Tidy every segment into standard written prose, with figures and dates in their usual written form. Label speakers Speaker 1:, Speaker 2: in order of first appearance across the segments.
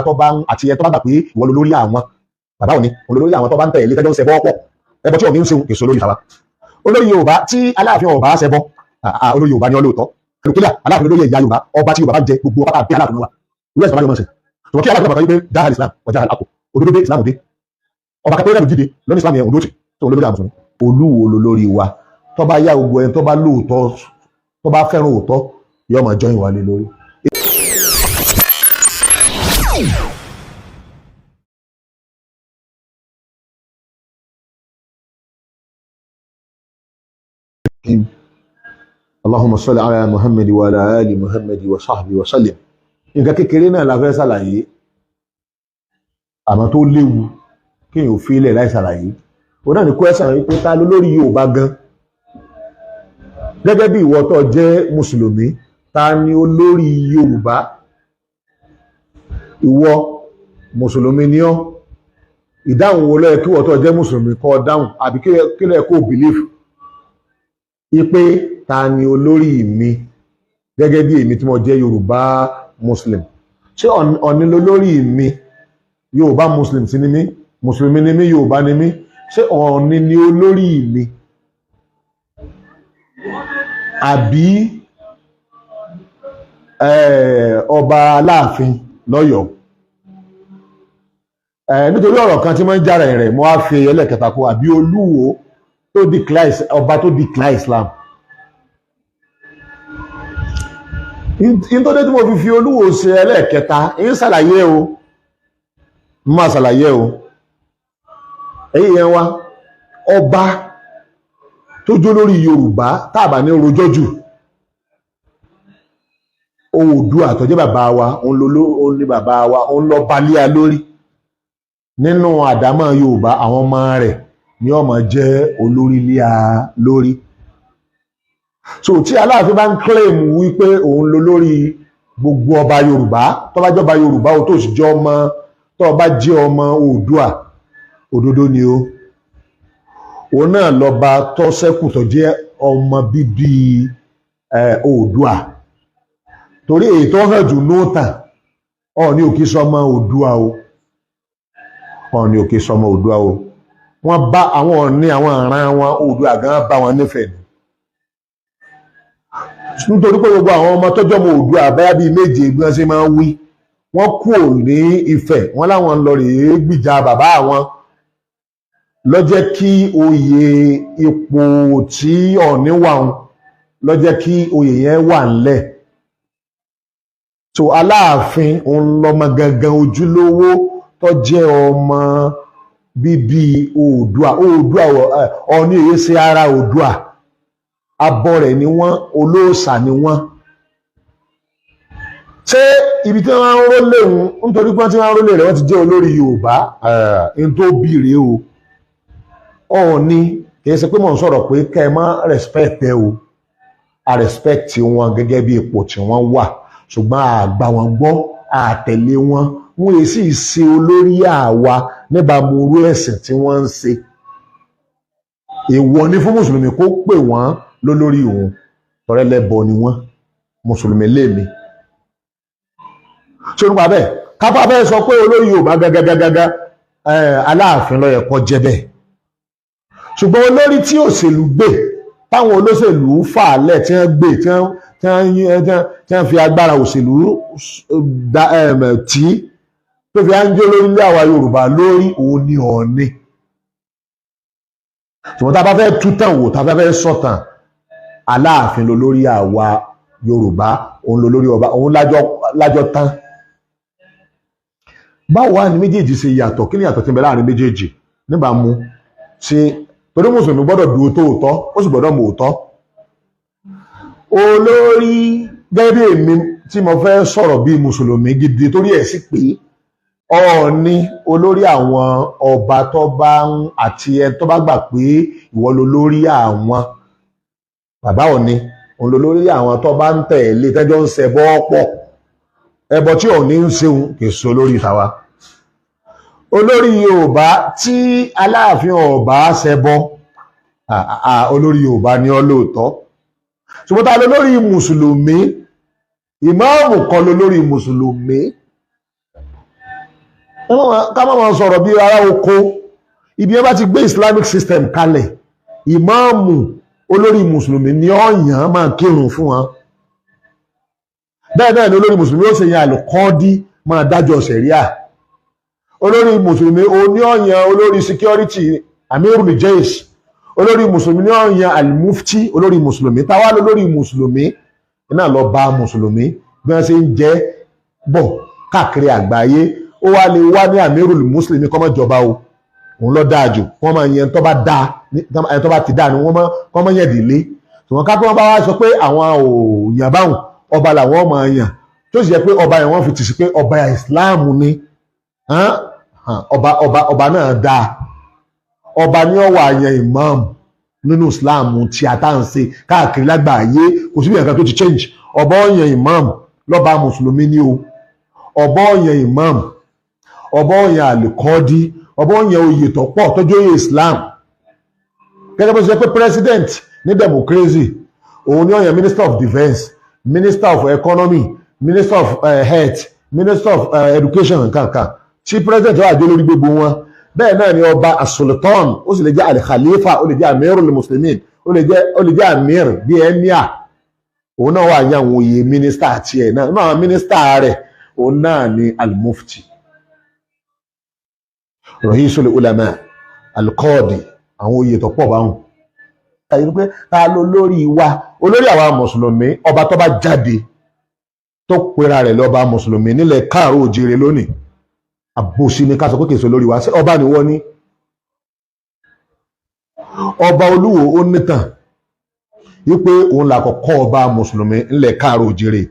Speaker 1: tó bá ń àti ẹ tó bá gbà pé ìwọ ló lórí àwọn bàbá òní òun ló lórí àwọn tó bá ń tẹ̀lé tẹ́jọ́ ń ṣẹbọ pọ̀, ẹbọ tí òní ń ṣeun èso lórí tàwa. Olórí Yorùbá tí Aláàfin ọba ṣẹbọ, olórí Yorùbá ni ọ lóòótọ́. Kílíà Aláàfin olórí ẹ̀yà Yorùbá, ọba tí Yorùbá bá jẹ gbogbo ọba bí Aláàfin wa ìwé ẹ̀sìn bá ní ọmọ ṣe. Ṣùgbọ́n kí Aláàfin bàbá wípé jahal Islam wa jahal akọ òdodo dé, Islam dé, ọba kẹtọ́ ìrẹ́lù jíde lónìí, Islam yẹn òun ló tì tó olórí àwọn mùsùlùmí. Olúwo lolórí wa. Tó bá yá, gbogbo ẹni tó bá lóòótọ́, tó bá fẹ́ràn òótọ́, yóò máa jọyìn wá lé lórí. Allahumma salli ala Muhammad wa ala ali Muhammad wa sahbihi wa sallim. Nǹkan kékeré náà la fẹ́ ṣàlàyé, àmọ́ tó léwu kéèyàn ò fi ilẹ̀ láì ṣàlàyé. Òun náà ní question wípé ta ló lórí Yorùbá gan, gẹ́gẹ́ bí ìwọ tó jẹ́ mùsùlùmí, ta ni olórí Yorùbá? Ìwọ mùsùlùmí ni ọ́, ìdáhùn wo ló yẹ kí ìwọ tó jẹ́ mùsùlùmí kó dáhùn, àbí kí ló yẹ kó believe ipe ta ni olórí mi gẹ́gẹ́ bí èmi tí mo jẹ́ Yorùbá Muslim? Ṣé Ọ̀ọ̀ni lolórí mi? Yorùbá Muslim sí ni mí, mùsùlùmí ni mí, Yorùbá ni mí. Ṣé Ọ̀ọ̀ni ni olórí mi, àbí ọba Aláàfin lọ́yọ̀ọ́? Nítorí ọ̀rọ̀ kan tí wọ́n ń jára rẹ̀, mo á fi ẹlẹ́kẹta kó, àbí Olúwo tó declare, ọba tó declare Islam? Nítorí tí mo fi fi Olúwo ṣe ẹlẹ́ẹ̀kẹta, ń ṣàlàyé o, ń máa ṣàlàyé o. Èyí yẹn wá, ọba tó jó lórí Yorùbá táàbà ní rojọ́ jù, Oòduà tó jẹ́ bàbá wa, òun ní bàbá wa, òun lọ balẹ̀ lórí nínú àdámọ́ Yorùbá. Àwọn ọmọ rẹ̀ ni ó máa jẹ́ olórí lé a lórí. So tí Aláàfin bá ń claim wípé òun ló lórí gbogbo ọba Yorùbá, tó bá jọba Yorùbá o, tó sì jẹ́ ọmọ, tó bá jẹ́ ọmọ Oòduà, òdodo ni o. Òun náà lọ́ba tó ṣẹ́kù tó jẹ́ ọmọ bíbí Oòduà, torí èyí tó hàn jù nóòtàn, Ọọ̀ni ò kì í sọmọ Oòduà o. Ọọ̀ni ò kì í sọmọ Oòduà o. Wọ́n bá àwọn Ọọ̀ni, àwọn ìran wọn, Oòduà gan bá wọn nífẹ̀ẹ́ ni, nítorí pé gbogbo àwọn ọmọ tọ́jọ́ ọmọ Oòduà báyà bíi méje bí wọ́n ṣe máa ń wí, wọ́n kú ò ní Ifẹ̀, wọ́n láwọn ń lọ rèé gbìjà bàbá àwọn, ló jẹ́ kí oyè ipò tí Ọọ̀ni wà ń ló jẹ́ kí oyè yẹn wà ńlẹ̀. So Aláàfin òun lọmọ gangan ojúlówó tó jẹ́ ọmọ bíbí Oòduà. Oòduà, Ọọ̀ni èyí ṣe ara Oòduà, abọ́ rẹ̀ ni wọ́n, olóòṣà ni wọ́n. Ṣé ibi tí wọ́n ń rólé òun, nítorí pé wọ́n ti ń rólé rẹ̀, wọ́n ti jẹ́ olórí Yorùbá n tó bí rèé o. Ọọ̀ni kì í ṣe pé mò ń sọ̀rọ̀ pé kẹ́ ẹ má respect ẹ o. A respect wọn gẹ́gẹ́ bí ipò tí wọ́n wà, ṣùgbọ́n a gbà wọ́n gbọ́, a tẹ̀lé wọn, wọn èyí sì ṣe olórí àwa níbàámu irú ẹ̀sìn tí wọ́n ń ṣe. Èèwọ̀ ni fún mùsùlùmí kó pè wọ́n lólórí òun, tọrẹlẹ́bọ ni wọ́n. Mùsùlùmí lèmi. Ṣé nípa bẹ́ẹ̀, kápá fẹ́ sọ pé olórí Yorùbá gágágágá, Aláàfin ló yẹ kó jẹ́ bẹ́ẹ̀. Ṣùgbọ́n olórí tí òṣèlú gbé, táwọn olóṣèlú fà á lẹ̀, tí wọ́n gbé, tí wọ́n fi agbára òṣèlú tí tó fi á ń jó lórí ilé àwa Yorùbá lórí, òun ni Ọọ̀ni. Ṣùgbọ́n tá a bá fẹ́ tútàn wò, tá a bá fẹ́ sọ̀tàn, Aláàfin ló lórí àwa Yorùbá, òun ló lórí ọba, òun lájọ tán. Báwo wá ní méjèèjì ṣe yàtọ̀? Kí ni yàtọ̀ tí ń bẹ láàrin méjèèjì níbàámu ṣe? Torí mùsùlùmí gbọ́dọ̀ dúró tóòtọ́, ó sì gbọ́dọ̀ mọ̀ òótọ́. Olórí, gẹ́gẹ́ bí èmi tí mo fẹ́ sọ̀rọ̀ bí mùsùlùmí gidi, torí ẹ̀ sì pé Ọọ̀ni olórí àwọn ọba tó bá ń àti ẹ tó bá gbà pé ìwọ ló lórí àwọn bàbá Ọọ̀ni, òun ló lórí àwọn tó bá ń tẹ̀lé tẹ́jọ́ ń ṣẹbọ pọ̀. Ẹbọ tí Ọọ̀ni ń ṣeun kì í so lórí tàwa. Olórí Yorùbá tí Aláàfin ọba ṣẹbọ, olórí Yorùbá ni ọ lóòótọ́. Ṣùgbọ́n ta ló lórí mùsùlùmí? Ìmáàmù kan ló lórí mùsùlùmí. Ká má máa sọ̀rọ̀ bí ará oko. Ibi ẹ bá ti gbé Islamic system kalẹ̀, ìmáàmù olórí mùsùlùmí ní ọ̀yàn máa kírun fún wọn. Bẹ́ẹ̀ náà ni olórí mùsùlùmí ó ṣe yan àlùkọ́ọ́dí máa dájọ́ sẹ̀ríà. Olórí mùsùlùmí oní ọ̀yàn olórí security, amirul jais. Olórí mùsùlùmí ní ọ̀yàn alimufti. Olórí mùsùlùmí táwa lólórí mùsùlùmí náà lọ bá mùsùlùmí bí wọ́n ṣe ń jẹ́ bọ̀ káàkiri àgbáyé. Ó wá lè wá ní amirul mùsùlùmí kọ́mọ́jọba o, òun lọ dáa jù. Wọ́n máa yẹn tó bá dáa, ẹni tó bá ti dáa ni wọ́n máa yẹn dìlé. Ṣùgbọ́n ká tó wọ́n bá wá sọ pé àwọn ò yàn báwọn, ọba làwọn máa yàn, tó sì jẹ́ pé ọba yẹn wọ́n fi tì sí pé ọba Islam ni. Ọba náà dáa. Ọba ní ọwọ́ àyàn imam nínú Islam tí a tá à ń ṣe káàkiri lágbàáyé. Kò síbi nǹkan tó ti change. Ọba ọ̀yàn imam lọ́ba mùsùlùmí ni o. Ọba ọ̀yàn imam, ọba ọ̀yàn àlùkọ́dí, ọba ọ̀yàn oyè tó pọ̀ tọ́jú oyè Islam. Gẹ́gẹ́ bó ṣe jẹ́ pé president ní democracy, òun ní ọ̀yàn minister of defence, minister of economy, minister of health, minister of education, nǹkan tí president wà jẹ́ lórí gbogbo wọn. Bẹ́ẹ̀ náà ni ọba asultan, ó sì lè jẹ́ alikhalifa, ó lè jẹ́ amirul muslimin, ó lè jẹ́ amir bíi emir. Òun náà wà ní àwọn oyè mínísítà tiẹ̀ náà. Nínú àwọn mínísítà rẹ̀, òun náà ni almufti, rahisul ulama, alqadi, àwọn oyè tó pọ̀ báwọn. Àyè pé ta ló lórí wa? Olórí àwa mùsùlùmí, ọba tó bá jáde tó pera rẹ̀ lọ́ba mùsùlùmí nílẹ̀ káàró òjìrè lónìí, àbòsí ni ká sọ pé kìí ṣe olórí wa. Ṣé ọba ni wọ́n ní? Ọba Olúwo, ó nítàn wípé òun là kọ́kọ́ ọba mùsùlùmí nílẹ̀ káàró òjìrè.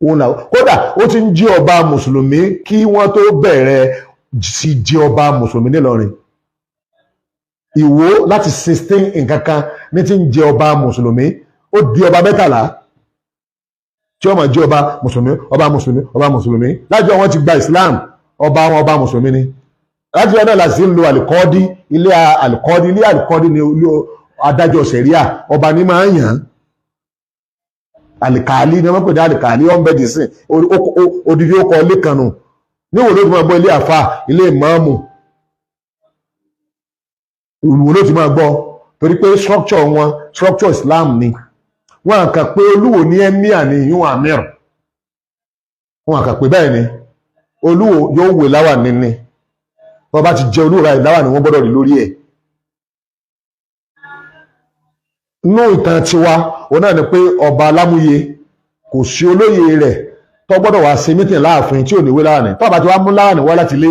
Speaker 1: Òun là kódà ó ti ń jí ọba mùsùlùmí kí wọ́n tó bẹ̀rẹ̀ sí jí ọba mùsùlùmí nílọrin. Ìwó láti 16 nǹkan kan ní ti ń jẹ ọba mùsùlùmí. Ó di ọba 13 tí ó máa jẹ́ ọba mùsùlùmí, ọba mùsùlùmí, ọba mùsùlùmí. Láti wọn ti gba Islam, ọba wọn ọba mùsùlùmí ni. Láti wọn náà láti ń lo àlùkọ́ọ́dí, ilé àlùkọ́ọ́dí. Ilé àlùkọ́ọ́dí ni ilé adájọ́ sẹ̀ríà, ọba ní máa ń yàn án. Àlìkàálí ni wọ́n pè ní àlìkàálí. Wọ́n bẹ dì sí odidi ó kọ ilé kan nù níwò ló ti máa gbọ́ ilé àfa, ilé ìmáàmù, ìwò ló ti máa gbọ́, torí pé structure wọn, structure Islam ni. Wọn kà pé Olúwo ní emir ní ìyún amir, wọn kà pé bẹ́ẹ̀ ni. Olúwo yóò wé láwà níní. Tó bá ti jẹ Olúwo báyìí, láwà ni wọ́n gbọ́dọ̀ rí lórí ẹ̀. Nínú ìtàn tiwa, òun náà ni pé ọba Alámúye, kò sí olóyè rẹ̀ tó gbọ́dọ̀ wá ṣe mítìn láàfin tí ò ní wé láàrin. Tó bá ti wá mú láàrin wá láti ilé,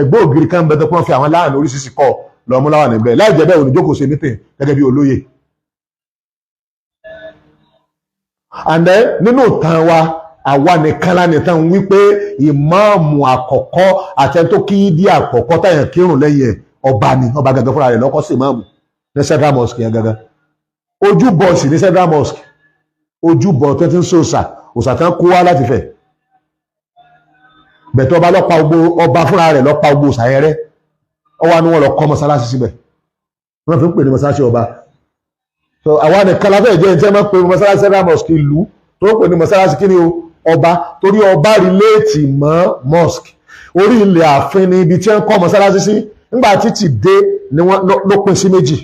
Speaker 1: ẹgbẹ́ ògiri kan bẹ tó pọ́n fi àwọn láàrin oríṣiríṣi kọ́ lọ mú láwà níbẹ̀. Láì jẹ́ bẹ́ẹ̀, ò ní jókòó ṣe mítìn gẹ́gẹ́ bí olóyè. And then nínú ìtàn wa, àwa nìkan lánìtàn wípé ìmáàmù àkọ́kọ́ àti ẹni tó kí dí àkọ́kọ́ táyà kírun lẹ́yìn ẹ̀, ọba ni. Ọba gangan fúnra rẹ̀ lọ́kọ́ sí ìmáàmù ní Central Mosque yẹn gangan. Ojúbọ sì ní Central Mosque, ojúbọ tó ti ń so òòṣà, òòṣà tán kó wá láti fẹ̀ bẹ̀tẹ̀. Ọba lọ́pa ogbó, ọba fúnra rẹ̀ lọ́pa ogbó òòṣà yẹn rẹ́. Ọwọ́ ni wọ́n lọ kọ́ mọ́sálásí síbẹ̀, wọ́n fi ń pè ní mọ́sálásí ọba. So àwa nìkan la fẹ́ jẹ́ ní tí wọ́n máa ń pè mọ́sálásí Central Mosque ìlú tó ń pè ní mọ́sálásí kí ni o, ọba, torí ọba relate mọ́ mosque. Orí ilẹ̀ ààfin ni ibi tí wọ́n kọ́ mọ́sálásí sí. Nígbà títì dé ni wọ́n ló pín sí méjì.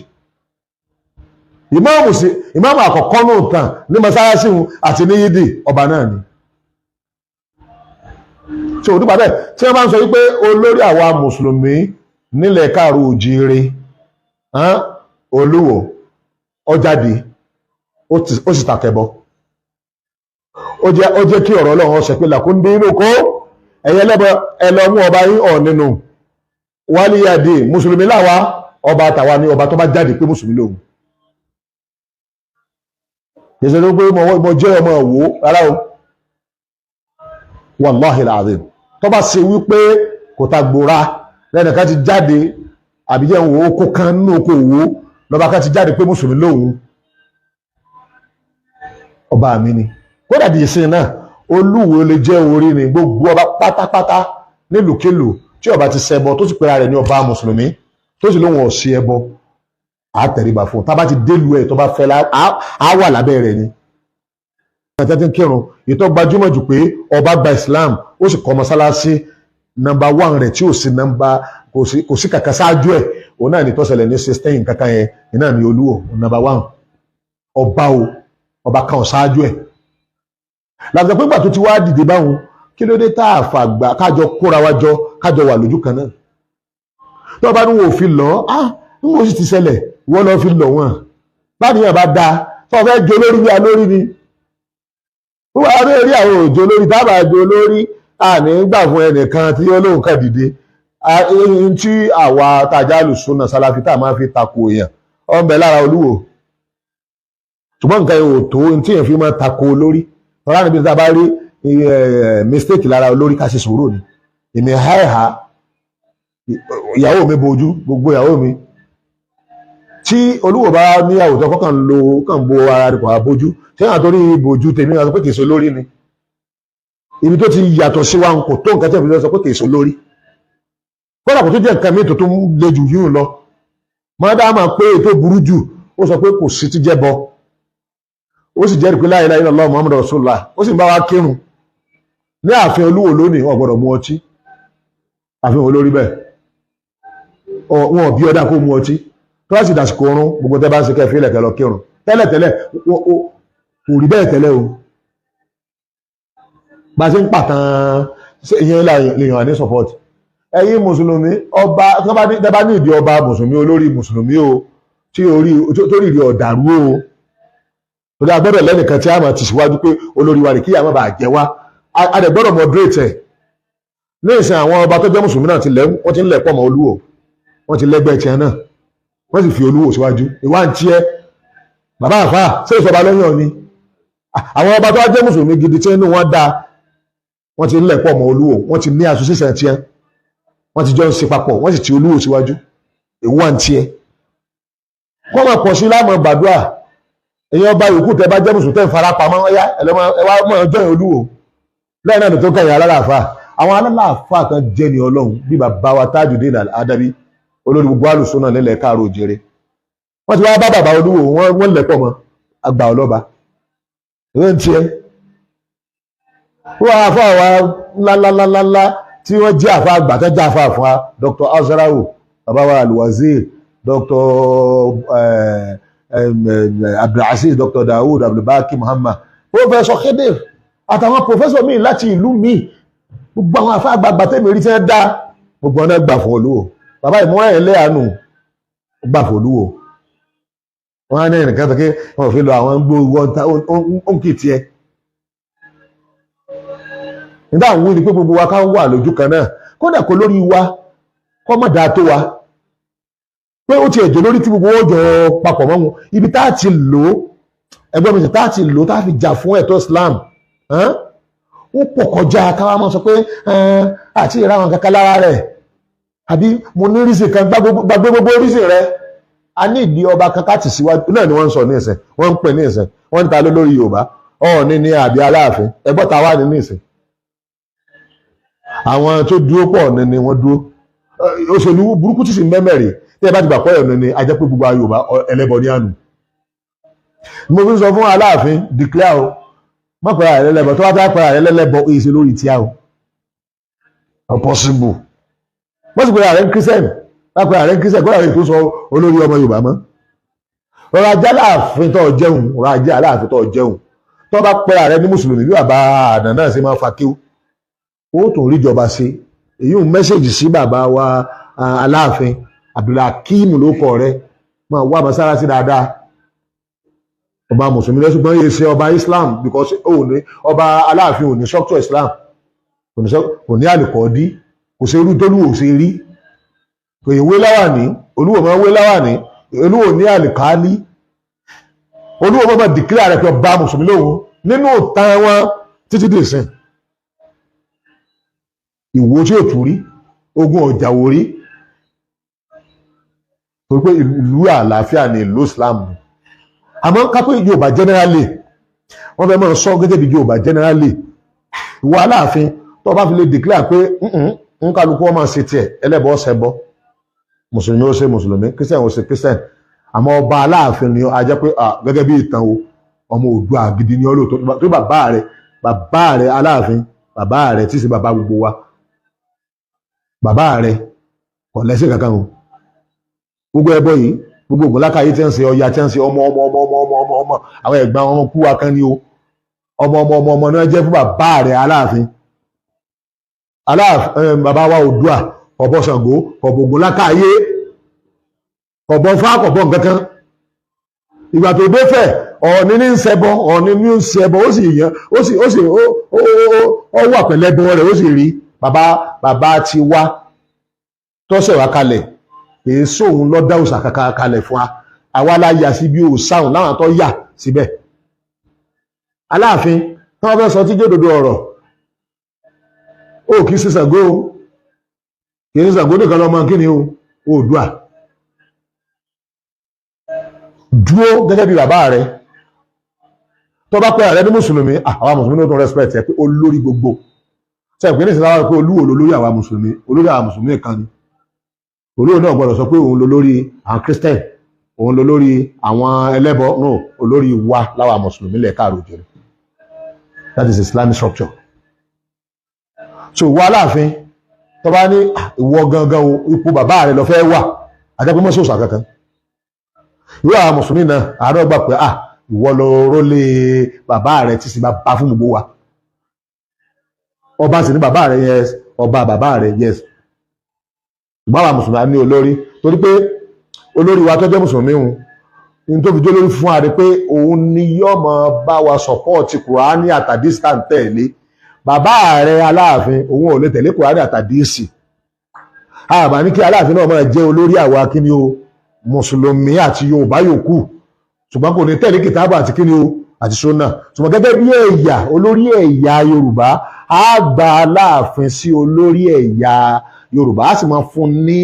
Speaker 1: Ìmáàmù sí ìmáàmù àkọ́kọ́ náà tàn ní mọ́sálásí wọn àti ní yídì, ọba náà ni. So nípa bẹ́ẹ̀, tí wọ́n bá ń sọ wípé olórí àwa mùsùlùmí nílẹ̀ káàró òjíire, Olúwo, ó jáde, ó sì tàkẹ́bọ, ó jẹ́ kí ọ̀rọ̀ Ọlọ́run ọ̀sẹ̀ pé làkúndé inú kó ẹ̀yẹ lẹ́bọ ẹ lọ mú ọba yín ọ̀ nínú wálíyàdé. Mùsùlùmí láwa, ọba tàwa ní ọba tó bá jáde pé mùsùlùmí lòun. Kìí ṣe pé mo jẹ́ ọmọ òwò rárá o, wàláhì làzim. Tó bá ṣe wípé kò ta gbòòrà lẹ́nìkan ti jáde, àbíjẹ́ òwò oko kan nínú oko òwò lọ́ba kan ti jáde pé mùsùlùmí lòun, ọba mi ni. Kódà di ìsìn náà, Olúwo lè jẹ́ orí ni gbogbo ọba pátápátá nílùúkìlù tí ọba ti ṣẹbọ, tó sì pera rẹ̀ ní ọba mùsùlùmí, tó sì lóun ọ̀sẹ̀ ẹbọ, á tẹríba fún un. Tá a bá ti délùú ẹ̀ tó bá fẹ́, á wà lábẹ́ rẹ̀ ni. tẹ́tí ń kírun. Ìtọ́ gbajúmọ̀ jù pé ọba gba Islam, ó sì kọ́ mọ́sálásí number one rẹ̀ tí ò sí number, kò sí kàkà ṣáájú ẹ̀, òun náà ní tó ṣẹlẹ̀ ní 16 kankan yẹn náà ní Olúwo number one ọba o, ọba kan ò ṣáájú ẹ̀. Làbùsọ̀ pé ìgbà tó ti wá dìde báwọn, kí ló dé tá a fàgbà kájọ kóra wa jọ, kájọ wà lójú kan náà? Tó bá ní wọn ò fi lọ, á ń wọ́n sì ti ṣẹlẹ̀, wọ́n lọ fi lọ wọ́n. Báníyàn bá dáa tó fẹ́ jo lórí bí alórí ni wọ́n wá lórí àwọn òjò lórí tábà jo lórí, àní gbà fún ẹnìkan tí ó lóun kàn dìde tí àwa tajà lùsùnà sálàfí tá a máa fi tako èèyàn ọ̀nbẹ lára Olúwo. Ṣùgbọ́n nǹkan yẹn ò tó tí èèyàn fi máa tako olórí. Tọ́lá níbi tá a bá rí mistake lára olórí, ká ṣe sùúrù ni. Èmi háìhá ìyàwó mi bojú, gbogbo ìyàwó mi tí Olúwo bá níyàwó tó kọ́kàn lo kàn bo ara rẹ̀ kò á bójú, ṣé àwọn torí bojú tèmi náà sọ pé kìí ṣe olórí ni? Ibi tó ti yàtọ̀ sí wa kò tó nǹkan tí èmi sọ pé kìí ṣe olórí. Kódà kò tó jẹ́ nǹkan míì tó tún le jù yìí lọ, mọ́dá máa pé ètò burú jù, ó sọ pé kò sí ti jẹ́ bọ, ó sì jẹ́rìí pé la ilaha illallah Muhammadu Rasulullah, ó sì ń bá wa kírun ní ààfin Olúwo lónìí. Wọn gbọ́dọ̀ mu ọtí ààfin olórí bẹ́ẹ̀, wọn ò bí ọdá kó mu ọtí. Tó bá sì dàsìkò oorun, gbogbo tẹ́ bá ń ṣe kẹfì ilẹ̀ kẹ lọ kírun. Tẹ́lẹ̀tẹ́lẹ̀ kò rí bẹ́ẹ̀ tẹ́lẹ̀ o. Bá a ṣe ń pàtàn ìyẹn lèèyàn ní support. Ẹ̀yin mùsùlùmí, ọba tẹ́ bá ní ìdí ọba mùsùlùmí, olórí mùsùlùmí o, tí orí tó rí ọ̀dàrú o, torí a gbọ́dọ̀ lẹ́nìkan tí a máa ti síwájú pé olórí wa rè kí àwọn bá jẹ wá. A dẹ̀ gbọ́dọ̀ moderate ẹ̀ ní ìsìn. Àwọn ọba tó jẹ́ mùsùlùmí náà ti lẹ́, wọ́n ti ń lẹ̀ pọ̀ mọ́ Olúwo, wọ́n ti lẹ́gbẹ́ tiẹ̀ náà, wọ́n sì fi Olúwo síwájú. Ìwà ń tiẹ́ bàbá àfà ṣé ìsọba lẹ́yìn ọ̀ni. Àwọn ọba tó wá jẹ́ mùsùlùmí gidi tí inú wọn dáa, wọ́n ti ń lẹ̀ pọ̀ mọ́ Olúwo, wọ́n ti ní association tiẹ̀, wọ́n ti jọ ń ṣe papọ̀, wọ́n sì ti Olúwo síwájú. Ìwà ń tiẹ́ kọ́ máa pọ̀ sí láàmú gbàdúrà. Èyàn ọba yòókù tẹ bá jẹ́ mùsùlùmí tẹ́ ń fara pamọ́, ọyá ẹ wá mọ̀ ọjọ́ yẹn Olúwo lẹ́yìn náà tó kẹyìn alálàáfà. Àwọn alálàáfà kan jẹ́ ní Ọlọ́run bí bàbá wa Tajudeen Adabi, olórí gbogbo alùsùn náà nílẹ̀ káàró òjèrè. Wọ́n ti wá bá bàbá Olúwo, wọ́n lẹ̀pọ̀ mọ́ àgbà ọlọ́ba. Ìwé ń tiẹ́ wọ́n àfa wa ńláńláńláńlá tí wọ́n jẹ́ àfa àgbà tó jẹ́ àfa fún wa, Dr. Azrahu, bàbá wa Alwazir, Dr. Abdulaziz, Dr. Dawood Abdulbaki Muhammad, Professor Khidir àtàwọn professor míì láti ìlú míì, gbogbo àwọn àfa àgbààgbà tẹ́mi rí tí wọ́n dá, gbogbo ọ̀nà gbà fún Olúwo. Bàbá ìmúra ẹ̀ lẹ́yàánú gbà fún Olúwo. Wọ́n á ní ẹnìkan tó ké wọ́n fi lọ àwọn gbó wọn kì í tiẹ̀. Nígbà àwọn wí ni pé gbogbo wa ká wà lójú kan náà, kódà kó lórí wa kọ́ mọ̀ dáa tó wa pé ó ti ẹ̀jọ̀ lórí tí gbogbo wọn jọ papọ̀ mọ́ wọn. Ibi tá a ti lò ó, ẹgbẹ́ mi, tá a ti lò ó tá a fi jà fún ẹ̀tọ́ Islam, ó pọ̀ kọjá káwá máa sọ pé àti ìráwọn kankan lára rẹ̀ àbí mo ní rísì kan. Gbàgbé gbogbo rísì rẹ̀. A ní ìdí ọba kankan tì síwájú náà ni wọ́n ń sọ ní ìsìn, wọ́n ń pè ní ìsìn, wọ́n ń ta lé lórí Yorùbá, Ọọ̀ni ní àbí Aláàfin. Ẹgbọ́n ta wà ní ìsìn, àwọn tó dúró pọ̀ ní ni wọ́n dúró. Òṣèlú burúkú tí sì ń mẹ́mẹ́rì tí ẹ bá ti gbà pọ̀ ẹ̀nà ni a jẹ́ pé gbogbo Yorùbá ẹlẹ́bọ ní àná. Mo fi ń sọ fún Aláàfin, declare o, má pẹ̀lú ààrẹ lẹ́lẹ́bọ. Tó bá tá pẹ̀lú ààrẹ lẹ́lẹ́bọ, èyí ṣe lórí tíá o, possible. Wọ́n sì pẹ̀lú ààrẹ Christian, má pẹ̀lú ààrẹ Christian kó ààrẹ tó sọ olórí ọmọ Yorùbá mọ́. Rọra jẹ́ Aláàfin tó jẹun, rọra jẹ́ Aláàfin tó jẹun. Tó bá pẹ̀lú ààrẹ ní mùsùlùmí bí bàbá àná náà ṣe máa fa kíw, ó tún ríjọba ṣe. Èyí ń message sí bàbá wa Aláàfin Abdulhakeem ló kọ rẹ, máa wá mọ́sálásí dáadáa. Ọba mùsùlùmí lẹ́sùgbọ́n yìí ṣe ọba Islam, because ó ní ọba Aláàfin ò ní structure Islam, kò ní àlùkọ́dí, kò ṣe irú tólúwò ṣe rí, kò yẹ wé láwàní. Olúwo máa wé láwàní, Olúwo ní àlùkálí. Olúwo máa declare rẹ̀ pé ọba mùsùlùmí lòun nínú ìtàn wọn títí dì sìn. Ìwò tí ò tún rí ogun ọjà wò rí, torí pé ìlú àlàáfíà ni ìlú Islam. Àmọ́ kápẹ́ Yorùbá generally, wọ́n fẹ́ máa sọ gẹ́gẹ́ bí Yorùbá generally. Ìwọ Aláàfin, tó bá fi lè declare pé ń kálukú ọmọ ṣe tiẹ̀, ẹlẹ́bọ ṣẹbọ, mùsùlùmí ó ṣe mùsùlùmí, christian ó ṣe christian, àmọ́ ọba Aláàfin ni a jẹ́ pé gẹ́gẹ́ bí ìtàn o, Ọmọ Oòduà gidi ni ọ́ lóòótọ́. Tó bàbá rẹ̀ Aláàfin, bàbá rẹ̀ tí í ṣe bàbá gbogbo wa, bàbá rẹ̀ kò lẹ́sìn kankan o. Gbogbo ẹbọ yìí, gbogbo ògùn lákàyè tí ń ṣe, Ọya tí ń ṣe, ọmọ ọmọ ọmọ ọmọ ọmọ ọmọ ọmọ àwọn ẹ̀gbọ́n ọmọ kú wa kan ní o. Ọmọ ọmọ ọmọ ọmọ náà jẹ́ fún bàbá rẹ̀ Aláàfin. Aláàfin bàbá wa Oòduà, ọ̀bọ Ṣàngó, ọ̀bọ ògùn lákàyè, ọ̀bọ fá, ọ̀bọ nǹkankan. Ìgbà tó dé fẹ̀, Ọ̀ọ̀ni ní ń ṣẹbọ, Ọ̀ọ̀ni ní ń ṣẹbọ, ó sì yàn, ó sì ó wà pẹ̀lẹ́bọ rẹ̀, ó sì rí bàbá bàbá ti wá tọ́sẹ̀ wá kalẹ̀. Kìí sóhun lọ dá òòṣà kankan kalẹ̀ fún wa. Àwa la yà sí bí òòṣà òun láwọn tó yà síbẹ̀. Aláàfin tí wọ́n fẹ́ sọ tí jòdòdó ọ̀rọ̀, ó kìí ṣe Ṣàngó o, kìí ṣe Ṣàngó nìkan lọ́mọ. Kí ni o? Oòduà dúró gẹ́gẹ́ bí bàbá rẹ̀. Tó bá pẹ́ ààrẹ ní mùsùlùmí, àwa mùsùlùmí ló tún respect ẹ pé olórí gbogbo ṣe ìpín ní ìsinmi pé Olúwo lolórí àwa mùsùlùmí. Olórí àwa mùsùlùmí kan ni. Olúwo náà gbọ́dọ̀ sọ pé òun lolórí àwọn Christian, òun lolórí àwọn ẹlẹ́bọ. No, olórí wa láwa mùsùlùmí lẹ̀ káàró jẹrẹ. That is Islamic structure. So ìwọ Aláàfin, tó bá ní ìwọ gangan o, ipò bàbá rẹ lọ fẹ́ wà, àjẹpẹ́ mọ́sọ̀ọ́sà kankan. Ìwọ àwọn mùsùlùmí náà, àárọ̀ gbà pé ah, ìwọ lọ rólé bàbá rẹ tí sì bá bá fún gbogbo wa. Ọba sì ní bàbá rẹ, yes. Ọba bàbá rẹ, yes. Ṣùgbọ́n àwọn mùsùlùmí á ní olórí, torí pé olórí wa tó jẹ́ mùsùlùmí hùn ní tó fi jó lórí fún wa rí pé òun ni yóò máa bá wa support Kùránì àtàdísì tá à ń tẹ̀lé. Bàbá rẹ Aláàfin, òun ò lè tẹ̀lé Kùránì àtàdísì. Àbá ní kí Aláàfin náà máa jẹ́ olórí àwa kíni o, mùsùlùmí àti Yorùbá yòókù, ṣùgbọ́n kò ní tẹ̀lé kìtàbù àti kíni o àti sunna. Ṣùgbọ́n gẹ́gẹ́ bí ẹ̀yà, olórí ẹ̀yà Yorùbá, á gba Aláàfin sí olórí ẹ̀yà Yorùbá, á sì máa fún ní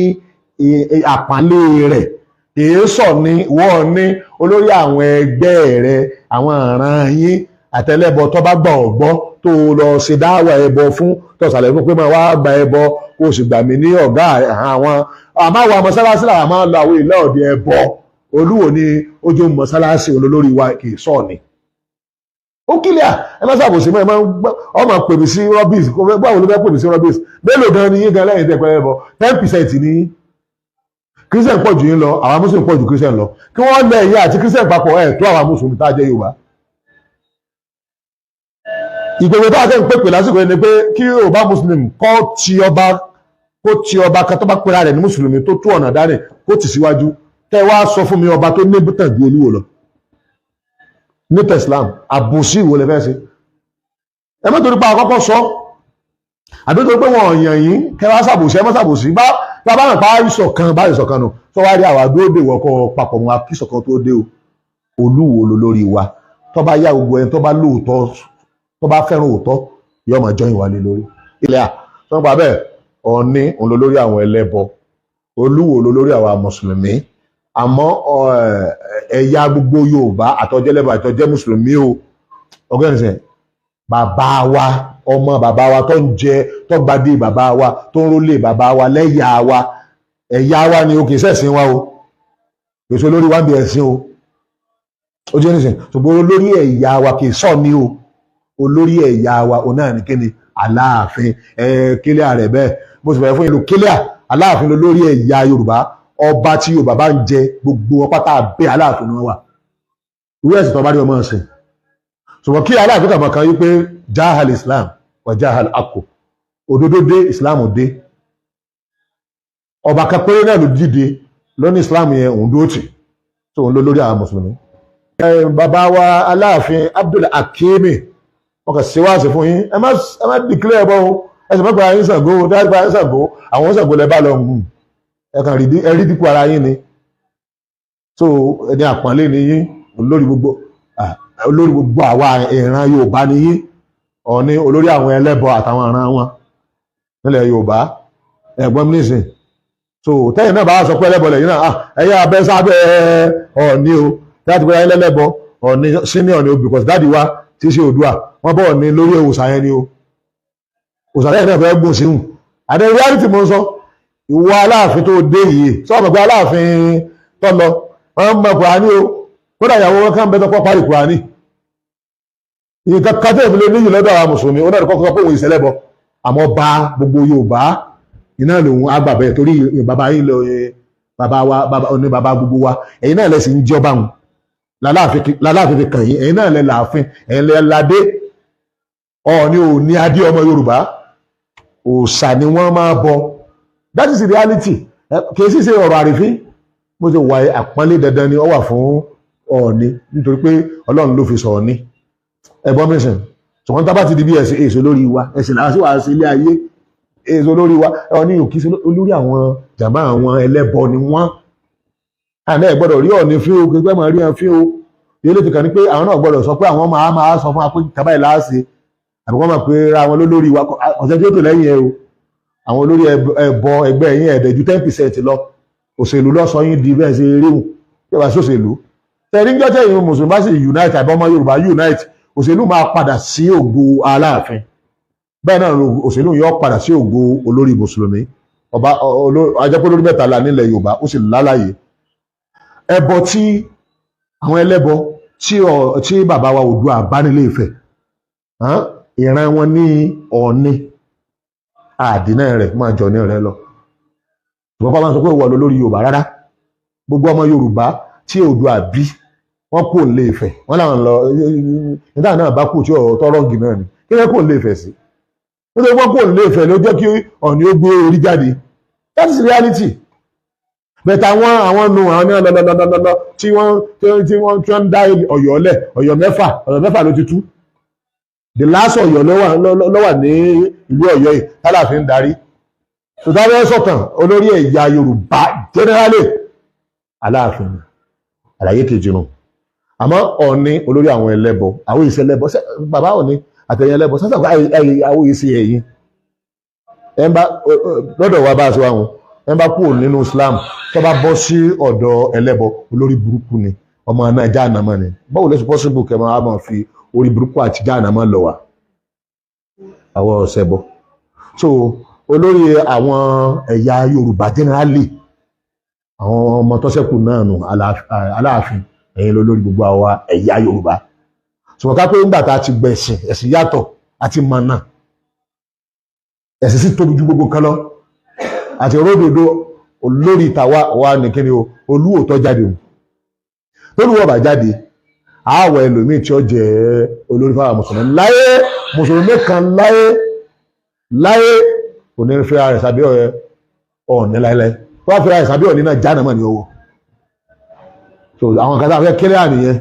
Speaker 1: àpọ́nlé rẹ̀. Kìí sọ ní wọ́n ní olórí àwọn ẹgbẹ́ rẹ̀, àwọn ìran yín àtẹlẹ́bọ tó bá gbà ọ́ gbọ́, tó lọ ṣe dáwà ẹbọ fún, tó ṣàlàyé fún pé máa wá gba ẹbọ, kó o sì gbà mí ní ọ̀gá àwọn. Àmọ́ àwọn mọ́sálásí làwọn máa ń lọ àwọn ilé ọ̀dẹ ẹbọ. Olúwo ni ojú mọ́sálásí, olólórí wa, kì í sọ ni. Ó kílíà. Ẹ má ṣàbòsí mọ́. Ẹ máa ń gbọ́ ọmọ pè mí sí rubbish. Báwo ló fẹ́ pè mí sí rubbish? Mélòó gan ni yín gan lẹ́yìn tẹ́ pẹ́ ẹbọ? 10% ní. Christian pọ̀ jù yín lọ, àwọn Muslim pọ̀ jù Christian lọ. Kí wọ́n lẹ ẹ̀yìn àti Christian papọ̀ ẹ̀ tó àwọn Mùsùlùmí tá a jẹ́ Yorùbá. Ìpèpè tó a tẹ́ ń pèpè lásìkò yìí ni pé kí Yorùbá Muslim kọ́ ti ọba, kó ti ọba kan tó bá pera rẹ̀ ní mùsùlùmí tó tó ọ̀nà dání, kó tì síwájú. Kẹ́ wá sọ fún mi ọba tó ní tàn ju Olúwo lọ ní Islam. Àbòsí ìwò lè fẹ́ ṣe? Ẹ má torí pa àkọ́kọ́ sọ, àbí torí pé wọn ò yàn yín, kẹ́ wá ṣàbòsí. Ẹ má ṣàbòsí. Bá bá bá pa ìṣọ̀kan bá ìṣọ̀kan nù tó wá rí àwa dúró dè wọ́kọ́ papọ̀ mọ́ kí ìṣọ̀kan tó dé o. Olúwo ló lórí wa. Tó bá yá, gbogbo ẹni tó bá lóòótọ́, tó bá fẹ́ràn òótọ́, yóò máa jọyìn wálé lórí ilẹ̀ à tó ń pa bẹ́ẹ̀. Ọ̀ọ́ni òun ló lórí àwọn ẹlẹ́bọ, Olúwo ló lórí àwọn mùsùlùmí. Àmọ́ ẹ̀yà gbogbo Yorùbá, àtọ̀jẹ́lẹ́bọ, àtọ̀jẹ́ mùsùlùmí o, ọgọ́rin sẹ̀ bàbá wa, ọmọ bàbá wa tó ń jẹ, tó gbadé bàbá wa, tó ń rólé bàbá wa lẹ́yà wa, ẹ̀yà wa ni o. Kì í ṣẹ̀sìn wa o, kì í ṣe olórí wa ń bí ẹ̀sìn o. Ó jẹ́ nísìn, ṣùgbọ́n olórí ẹ̀yà wa kì í sọ ní o. Olórí ẹ̀yà wa òun náà ní kíni? Aláàfin. Ẹ̀ kílíà rẹ̀ bẹ́ẹ̀. Mo sì fẹ́ fún ìlú kílíà. Aláàfin lolórí ẹ̀yà Yorùbá. Ọba tí Yorùbá bá ń jẹ, gbogbo wọn pátá abẹ́ Aláàfin ni wọ́n wà. Ìwé ẹ̀sìn tó bá rí ọmọ ọ̀sìn, ṣùgbọ́n kí Aláàfin kàmọ́ kan yí pé jahal Islam wa jahal akko, òdodo dé, Islam dé. Ọba kan péré náà ló dìde lóní Islam yẹn, òun dúró tì tó òun ló lórí àwọn mùsùlùmí. Bàbá wa Aláàfin Abdul Hakimi, wọn kàn ṣe wáàsí fún yín. Ẹ má declare ẹbọ o. Ẹ sì má gba yín Ṣàngó o. Dájú gba yín Ṣàngó, àwọn Ṣàngó lẹ bá lọ. Ẹ kàn ẹ rí dípò ara yín ni. So ẹni àpọ́nlé ni yín, olórí gbogbo àwa ìran Yorùbá ni yín. Ọ̀ní olórí àwọn ẹlẹ́bọ àtàwọn ìran wọn nílẹ̀ Yorùbá, ẹ̀gbọ́n mi nísìn. So tẹ́yìn náà bá sọ pé ẹlẹ́bọ lẹ́yìn náà, ẹ̀yà abẹ́ sábẹ́ Ọ̀ní o. Tẹ́yà ti pé ẹlẹ́bọ, Ọ̀ní senior ni o, because daddy wa tí í ṣe Oòduà, wọ́n bọ̀ ní lórí òòṣà yẹn ni o. Òòṣà lẹ́yìn náà fẹ́ gùn síhùn àti reality mo ń sọ. Ìwọ Aláàfin tó dé yìí, sọ ma pé Aláàfin tó lọ, wọ́n mọ Kùránì o. Kódà ìyàwó wọn kàn bẹ́ tó kọ́ parí Kùránì. Nǹkan kan tẹ́ ìfilé níyì lọ́dọ̀ àwọn mùsùlùmí, ó náà kọ́kọ́ pé òun ìṣẹ̀lẹ̀bọ, àmọ́ bá gbogbo Yorùbá iná lòun àgbàbẹ̀, torí bàbá yín lọ, bàbá wa ní bàbá gbogbo wa. Ẹ̀yin náà lẹ́sìn ń jọba wọn láláàfin fi kàn yín. Ẹ̀yin náà lẹ́ làáfin, ẹ̀yin lẹ́ ládé. Ọ̀ọ́ni ò ní adé ọmọ Yorùbá, òòṣà ni wọ́n máa bọ. That is the reality. Kì í sì ṣe ọ̀rọ̀ àrífín. Bó ṣe wà, àpọ́nlé dandan ni ó wà fún Ọọ̀ni, nítorí pé Ọlọ́run ló fi sọ Ọ̀ọ́ni. Ẹ̀gbọ́n mi sìn, ṣùgbọ́n tá bá ti di bí ẹ̀sìn èso lórí wa, ẹ̀sìn làwọn sì wà sí ilé ayé èso lórí wa. Ọọ̀ni ò kì í ṣe olórí àwọn jàmbá, àwọn ẹlẹ́bọ ni wọ́n. Àná ẹ̀ gbọ́dọ̀ rí Ọọ̀ni fín o, pé máa rí wọn fín o. Ilé ti kàn ní pé àwọn náà gbọ́dọ̀ sọ pé àwọn máa sọ fún wa pé kaba ìlàsì, àbí wọ́n máa pe ra wọn lólórí wa. Ọ̀sẹ̀ tí ó tò lẹ́yìn ẹ o, àwọn olórí ẹbọ ẹgbẹ́ yín ẹ̀ẹ́dẹ̀ ju 10% lọ. Òṣèlú lọ́sọ yín di bẹ́ẹ̀ ṣe ríhùn tí ó bá sòṣèlú tẹ̀rí ń jọ́tẹ̀ yìí. Mùsùlùmí bá sì unite, àbí ọmọ Yorùbá unite, òṣèlú máa padà sí ògo Aláàfin. Bẹ́ẹ̀ náà òṣèlú yóò padà sí ògo olórí mùsùlùmí ọba. Ajẹ́pẹ́ olórí mẹ́ta la nílẹ̀ Yorùbá, ó sì lálàyé ẹbọ tí àwọn ẹlẹ́bọ tí bàbá wa Oòduà bá nílé Ifẹ̀, ìran wọn ní Ọọ̀ni àdínà rẹ̀ máa jọ ní rẹ̀ lọ. Ṣùgbọ́n kọ́ máa sọ pé ìwọ lolórí Yorùbá, rárá. Gbogbo ọmọ Yorùbá tí Oòduà bí, wọ́n kò lè Ifẹ̀, wọ́n làwọn lọ nígbà náà bá kù tí ọ̀rọ̀ tọ́rọ̀ǹgì náà ni kí wọ́n kò lè Ifẹ̀ sí, nítorí wọ́n kò lè Ifẹ̀ ló jẹ́ kí Ọọ̀ni ó gbé orí jáde. That is reality. Bẹ̀tẹ̀ àwọn nu àwọn ní lọ́lọ́lọ́lọ́lọ́ tí wọ́n ń dá Ọ̀yọ́ lẹ̀. Ọ̀yọ́ mẹ́fà, Ọ̀yọ́ mẹ́fà ló ti tú. The last Ọ̀yọ́ ló wà ní ìlú Ọ̀yọ́ yìí tálàfin ń darí. Tòtàbẹ́ sọ̀tàn olórí ẹ̀yà Yorùbá generally, Aláàfin. Àlàyé kejì nù. Àmọ́ Ọọ̀ni olórí àwọn ẹlẹ́bọ, àwọn ìṣe ẹlẹ́bọ, bàbá Ọọ̀ni àtẹ̀yìn ẹlẹ́bọ sásà, àwọn ìṣe ẹ̀yìn ẹ̀ ń bá lọ́dọ̀ wa bá a ṣe wá wọn. Ẹ̀ ń bá kúrò nínú Islam tó bá bọ́ sí ọ̀dọ̀ ẹlẹ́bọ, olórí burúkú ni, ọmọ náà jáànámọ́ ni. Báwo ló ṣe possible kẹ́ máa fi orí burúkú àti jáànámọ́ lọ wá àwọn ọ̀sẹ̀ bọ̀? So olórí àwọn ẹ̀yà Yorùbá generally, àwọn ọmọ tó ṣẹ́kù náà nù, Aláàfin, ẹ̀yin lólórí gbogbo àwa ẹ̀yà Yorùbá. Ṣùgbọ́n ká pé ńgbà tá a ti gbẹ̀sìn, ẹ̀sìn yàtọ̀ àti mọ̀nà, ẹ̀sìn sì tóbi ju gbogbo nǹkan lọ àti ródòdó. Olórí tàwa wà ní kíni o, olúwo tó jáde o, tólúwọ̀ bá jáde, àwọ̀ ẹlòmíì tí ó jẹ́ olórí fáwọn mùsùlùmí láyé, mùsùlùmí kan láyé láyé kò ní fẹ́ ara rẹ̀ sábẹ́ Ọọ̀ni láéláé. Tó bá fẹ́ ara rẹ̀ sábẹ́ Ọọ̀ni náà, jáde mọ́ ní ọwọ́. So àwọn kan tá a fẹ́ kéré àníyẹn.